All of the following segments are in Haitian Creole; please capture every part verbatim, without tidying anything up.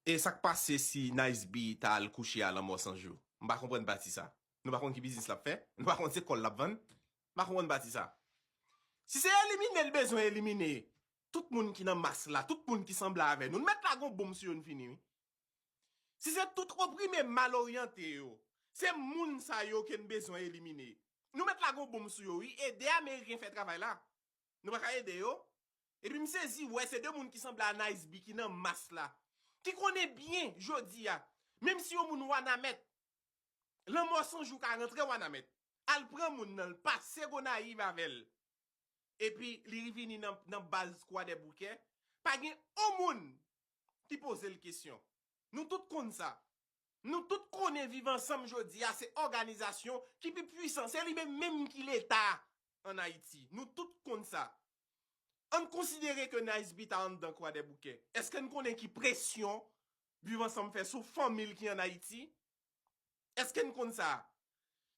E sa k pase si Nice B ta al kouche a Lanmò San Jou? M pa konprann pati sa. Nou pa konn ki biznis l ap fè? Nou pa konn se kòl l ap vann? M pa konprann pati sa. Si se elimine l bezwen elimine tout moun ki nan mas la, tout moun ki sanble avè nou, nou mèt lage yon bonm sou yo n fini, wi. Si se tout oprime mal oryante yo, se moun sa yo ke n bezwen elimine. Nou mèt lage yon bonm sou yo, wi. Ede Ameriken fè travay la. Nou pa ka ede yo. Epi m sezi wè se de moun ki sanble a Nice B ki nan mas la. Ki konnen byen jodi a. Menm si yon moun Wanament, Lanmò San Jou ka rantre Wanament. Al pran moun nan, l pase Gonayiv avè l. Epi li vini nan, nan baz Kwadèboukè. Pa gen yon moun ki poze l kesyon. Nou tout konn sa. Nou tout konnen Viv Ansanm jodi a se òganizasyon ki pi pwisan. Se li menm menm ki Leta ann Ayiti. Nou tout konn sa. Ann konsidere ke Nice B ta anndan Kwadèboukè. Èske n konnen ki presyon Viv Ansanm fè sou fanmi l ki ann Ayiti? Èske n konn sa?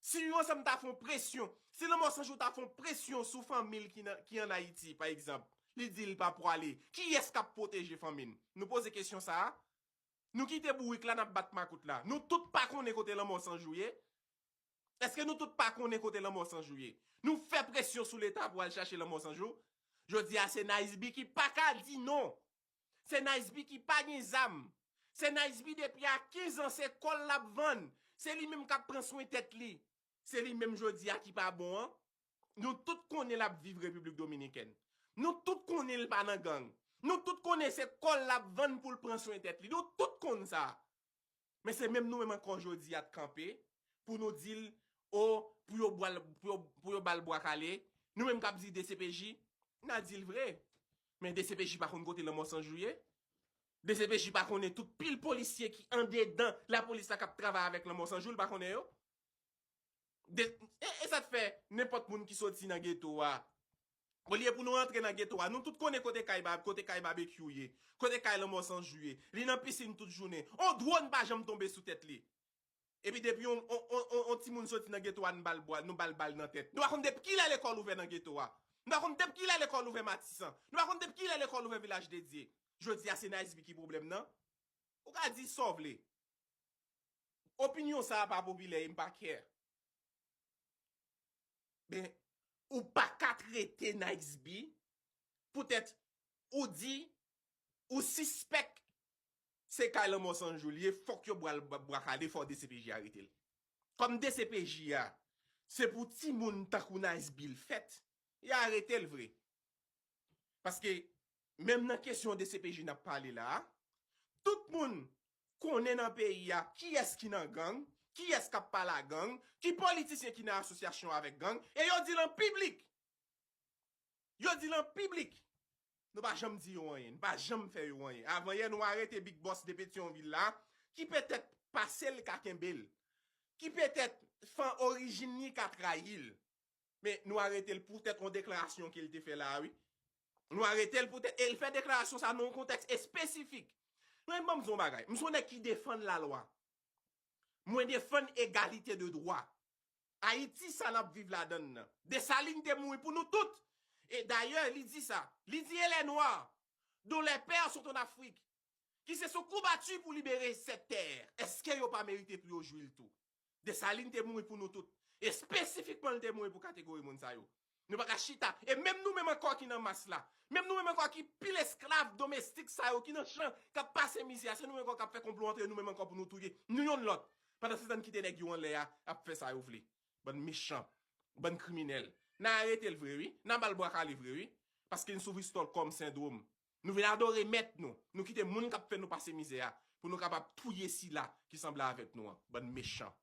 Si Viv Ansanm ta fè yon presyon, si Lanmò San Jou ta fè yon presyon sou fanmi l ki nan, ki ann Ayiti, pa egzanp, li di l pa pwale, kiyès k ap pwoteje fanmi n? Nou poze kesyon sa a? Nou kite bourik la, n ap bat makout la. Nou tout pa konnen kote Lanmò San Jou ye? Èske nou tout pa konnen kote Lanmò San Jou ye? Nou fè presyon sou Leta pou al chache Lanmò San Jou? Jodi a, se Nice B ki pa ka di non. Se Nice B ki pa gen zam. Se Nice B depi a kenz an, se kòl l ap vann. Se li menm k ap pran swen tèt li. Se li menm jodi a ki pa bon an. Nou tout konnen l ap viv Repiblik Dominikèn. Nou tout konnen l pa nan gang. Nou tout konnen se kòl l ap vann pou l pran swen tèt li. Nou tout konn sa. Men se menm nou menm ankò jodi a t kanpe pou nou di l, o, pou yo bwal, pou yo, pou yo ba l bwa kale. Nou menm k ap di D C P J, n a di l vre. Men D C P J pa konn kote Lanmò San Jou ye. D C P J pa konnen tout pil polisye ki andedan lapolis la k ap travay avèk Lanmò San Jou, l pa konnen yo. De, e, e sa k fè nenpòt moun ki soti nan geto a, olye pou nou rantre nan geto a, nou tout konnen kote kay Ba-, kote kay Babekyou ye, kote kay Lanmò San Jou ye. Li nan pisin tout jounen. On dwòn pa janm tonbe sou tèt li. Epi depi on, on, on, on, on timoun soti nan geto a, nou ba l bwa, nou ba l bal nan tèt. Nou pa konn depi kilè lekòl ouvè nan geto a. Nou pa konn depi kilè lekòl ouvè Matisan. Nou pa konn depi kilè lekòl ouvè Vilaj de Dye. Jodi a, se Nice B ki pwoblèm nan. Ou ka di sa w vle. Opinyon sa a pa popilè e m pa care. Men, ou pa ka trete Nice B poutèt ou di ou sispèk se kay Lanmò San Jou li ye, fòk yo bwal bwa kale, fò D C P J arete l. Kòm D C P J a, se pou timoun tankou Nice B l fèt, y arete l vre. Paske, menm nan kesyon D C P J n ap pale la a, tout moun konnen nan peyi a kiyès ki nan gang, kiyès k ap pale a gang, ki politisyen ki nan asosyasyon avèk gang, e yo di l an piblik. Yo di l an piblik. Nou pa janm di yo anyen, nou pa janm fè yo anyen. Avanyè nou arete Big Boss de Petyonvil la, ki petèt pase l ka kenbe l, ki petèt fan orijin li ka trayi l. Men nou arete l poutèt yon deklarasyon ke l te fè la a, wi. Nou arete l poutèt, e l fè deklarasyon sa nan yon kontèks espesifik. Men ban m di w yon bagay. M se yon nèg ki defann lalwa. Mwen defann egalite de dwa. Ayiti sa n ap viv ladan l nan. Desalin te mouri pou nou tout. E dayè, li di sa. Li di, et les Noirs, dont les pères sont en Afrique, qui se sont combattus pour libérer cette terre, èske yo pa merite pou yo jwi l tou? Desalin te mouri pou nou tout. Espesifikman, li te mouri pou kategori moun sa yo. Nou pa ka chita. E menm nou menm ankò ki nan mas la, menm nou menm ankò ki pil esklav domestik sa yo ki nan chan, k ap pase mizè a, se nou menm ankò k ap fè konplo antre nou menm ankò pou nou touye nou yonn lòt. Pandan se tan n kite nèg yo anlè a ap fè sa yo vle. Bann mechan. Bann kriminèl. N a arete l vre, wi. N a ba l bwa kale vre, wi. Paske n sou Stockholm syndrome. Nou vin adore mèt nou. Nou kite moun k ap fè nou pase mizè a pou nou kapab touye sila ki sanble avèk nou an. Bann mechan.